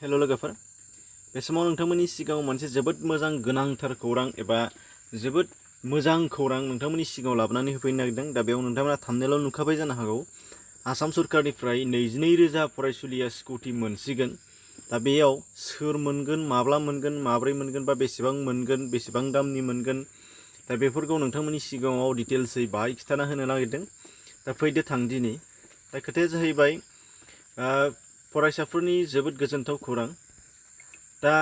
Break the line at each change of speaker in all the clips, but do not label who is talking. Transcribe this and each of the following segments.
Hello लोगोफोर बे समाव नोंथांमोननि सिगाङाव मोनसे जोबोद मोजां गोनांथार खौरां एबा जोबोद मोजां खौरां नोंथांमोननि सिगाङाव लाबोनानै होफैनो नागिरदों। दा बेयाव नोंथांमोना थाम्बनेलाव नुखाबाय जानो हागौ आसाम सरकारनिफ्राय 22,000 फरायसुलिया स्कुटि मोनसिगोन। दा बेयाव सोर मोनगोन, माब्ला मोनगोन, माब्रै मोनगोन बा बेसेबां मोनगोन, बेसेबां दामनि मोनगोन, दा बेफोरखौ नोंथांमोननि सिगाङाव डिटेल्सै बाहाय खिथाना होनो नागिरदों। दा फैदो थां दिनै। दा खोथाया जाहैबाय फरायसाफोरनि जोबोद गोजोनथाव खौरां। दा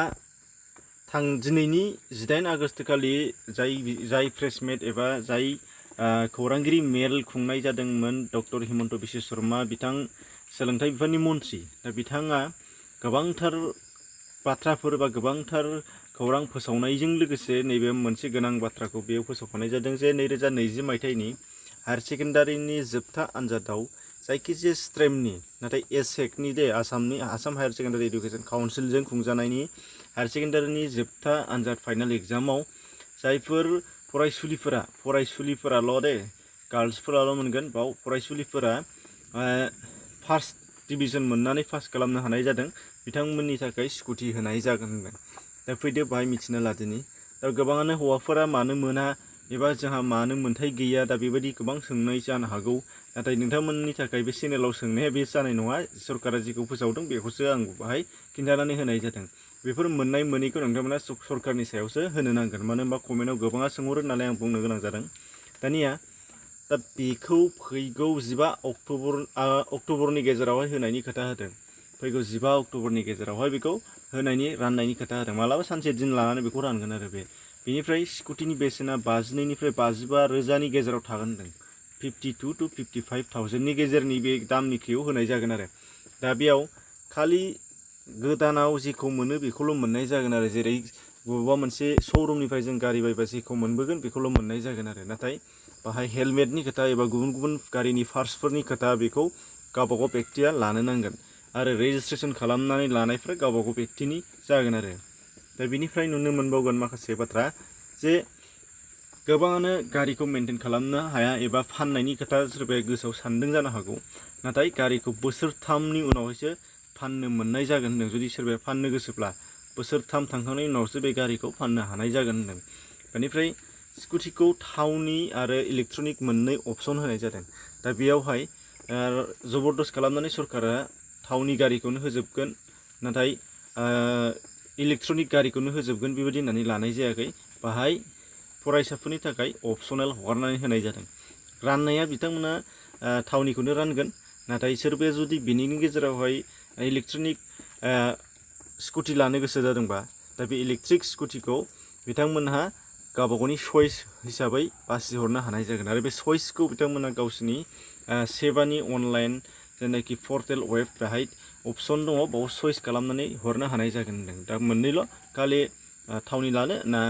दिनैनि 18 आगस्ट खालि जाय प्रेसमेट एबा जाय खौरांगिरि मेल खुंनाय जादोंमोन डक्टर हिमन्त बिश्व शर्मा बिथां सोलोंथाइ बिफाननि मन्थ्रि। दा बिथाङा गोबांथार बाथ्राफोर बा गोबांथार खौरां फोसावनायजों लोगोसे नैबे मोनसे गोनां बाथ्राखौ बेयाव फोसावफानाय जादों जे 2020 मायथाइनि हायार सेकेन्डारिनि जोबथा आनजादाव जायखिजाया स्ट्रिमनि नाथाय एसेकनि आसाम हायार सेकेन्डारि एडुकेशन काउन्सिलजों खुंजानायनि हायार सेकेन्डारिनि जोबथा आनजाद फाइनाल एग्जामाव जायफोर फरायसुलिफोराल' गार्ल्सफोराल' मोनगोन, बाव फरायसुलिफोरा फार्स्ट डिभिजन मोननानै पास खालामनो हानाय जादों बिथांमोननि थाखाय स्कुटि होनाय जागोन होनदों। दा फैदो बाहाय मिथिना लादिनि। दा गोबाङानो हौवाफोरा मानो मोना एबा जोंहा मानो मोन्थाय गैया, दा बेबायदि गोबां सोंनाय जानो हागौ। नाथाय नोंथांमोननि थाखाय बे चेनेलाव सोंनाया बे जानाय नङा। सरकारा जिखौ फोसावदों बेखौसो आं बाहाय खिन्थानानै होनाय जादों। बेफोर मोननाय मोनैखौ नोंथांमोना सरकारनि सायावसो होनो नांगोन। मानो होनबा कमेन्टआव गोबाङा सोंहरो नालाय आं बुंनो गोनां जादों। दानिया दा बेखौ फैगौ 15 अक्ट'बरनि गेजेरावहाय होनायनि खोथा होदों। फैगौ 15 अक्ट'बरनि गेजेरावहाय बेखौ राननायनि खोथा होदों। मालाबा सानसे दिन लानानै बेखौ रानगोन आरो बेनिफ्राय स्कुटिनि बेसेना 52निफ्राय 55 रोजानि गेजेराव थागोन होनदों। 52 to 55,000नि गेजेरनि बे दामनिखौ होनाय जागोन आरो। दा बेयाव खालि गोदानाव जेखौ मोनो बेखौल' मोननाय जागोन आरो। जेरै बबेबा मोनसे श'रुमनिफ्राय जों गारि बायबा जेखौ मोनबोगोन बेखौल' मोननाय जागोन आरो। नाथाय बाहाय हेलमेटनि खोथा एबा गुबुन गुबुन गारिनि पार्ट्सफोरनि खोथा बेखौ गावबागाव बेक्तिया लानो नांगोन आरो रेजिस्ट्रेसन खालामनानै लानायफ्रा गावबागाव बेक्तिनि जागोन आरो। दा बेनिफ्राय नुनो मोनबावगोन माखासे बाथ्रा जे गोबाङानो गारिखौ मेनटेन खालामनो हाया एबा फाननायनि खोथा सोरबाया गोसोआव सानदों जानो हागौ। नाथाय गारिखौ बोसोरथामनि उनावहायसो फाननो मोननाय जागोन होनदों। जुदि सोरबाया फाननो गोसोब्ला बोसोरथाम थांखांनायनि उनावसो बे गारिखौ फाननो हानाय जागोन होनदों। बेनिफ्राय स्कुटिखौ थावनि आरो इलेक्ट्रनिक मोननै अपसन होनाय जादों। दा बेयावहाय जबरदस्त खालामनानै सरकारा थावनि गारिखौनो होजोबगोन, नाथाय इलेक्ट्रनिक गारिखौनो होजोबगोन बेबायदि होननानै लानाय जायाखै। बाहाय फरायसाफोरनि थाखाय अपसनेल हगारनानै होनाय जादों। राननाया बिथांमोना थावनिखौनो रानगोन, नाथाय सोरबाया जुदि बिनिनि गेजेरावहाय इलेक्ट्रनिक स्कुटि लानो गोसो जादोंबा दा बे इलेक्ट्रिक स्कुटिखौ बिथांमोनहा गावबागावनि चइस हिसाबै बासिहरनो हानाय जागोन आरो बे चइसखौ बिथांमोना गावसोरनि सेबानि अनलाइन जेनाखि पर्टेल वेब बेहाय अपसन दङ, बाव चइस खालामनानै हरनो हानाय जागोन होनदों। दा मोननैल' खालि थावनि लानो ना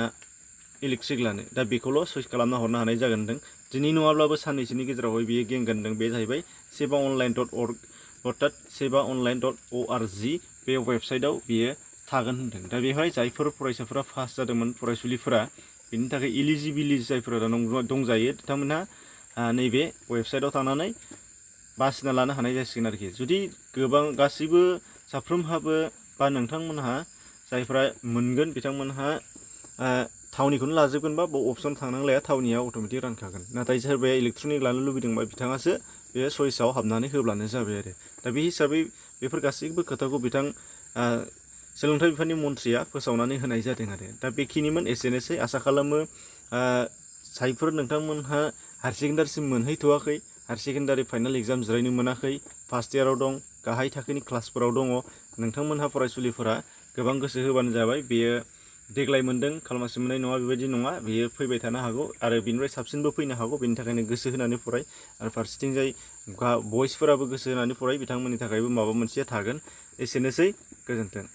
इलेक्ट्रिक लानो, दा बेखौल' चइस खालामना हरनो हानाय जागोन होनदों। दिनै नङाब्लाबो साननैसोनि गेजेरावहाय बियो गेंगोन होनदों। बे जाहैबाय sebaonline.org अर्थात sebaonline.org बे वेबसाइटआव बियो थागोन होनदों। दा बेवहाय जायफोर फरायसाफोरा पास जादोंमोन फरायसुलिफोरा बेनि थाखाय इलिजिबिलिटि जायफोरा दंजायो बिथांमोनहा नैबे वेबसाइटआव थांनानै बासिना लानो हानाय जासिगोन आरोखि। जुदि गासैबो साफ्रोमहाबो बा नोंथांमोनहा जायफ्रा मोनगोन बिथांमोनहा थावनिखौनो लाजोबगोनबा बाव अपसन थांनांलाया, थावनिया अट'मेटिक रानखागोन। नाथाय सोरबाया इलेक्ट्रनिक लानो लुबैदोंबा बिथाङासो बे चइसआव हाबनानै होब्लानो जाबाय आरो। दा बे हिसाबै बेफोर गासैबो खोथाखौ बिथां सोलोंथाइ बिफाननि मन्थ्रिया फोसावनानै होनाय जादों आरो। दा बेखिनिमोन, एसेनोसै। आसा खालामो जायफोर नोंथांमोनहा हायार सेकेन्डारिसिम मोनहैथ'वाखै, हायार सेकेन्डारि फाइनाल एग्जाम जिरायनो मोनाखै, फार्स्ट इयाराव दं, गाहाय थाखोनि क्लासफोराव दङ, नोंथांमोनहा फरायसुलिफोरा गोबां गोसो होबानो जाबाय। बेयो देग्लाय मोनदों खालमासि मोननाय नङा बेबायदि नङा, बेयो फैबाय थानो हागौ आरो बिनिफ्राय साबसिनबो फैनो हागौ। बेनि थाखायनो गोसो होनानै फराय आरो फारसेथिंजाय बयसफोराबो गोसो होनानै फराय, बिथांमोननि थाखायबो माबा मोनसेया थागोन। एसेनोसै, गोजोन्थों।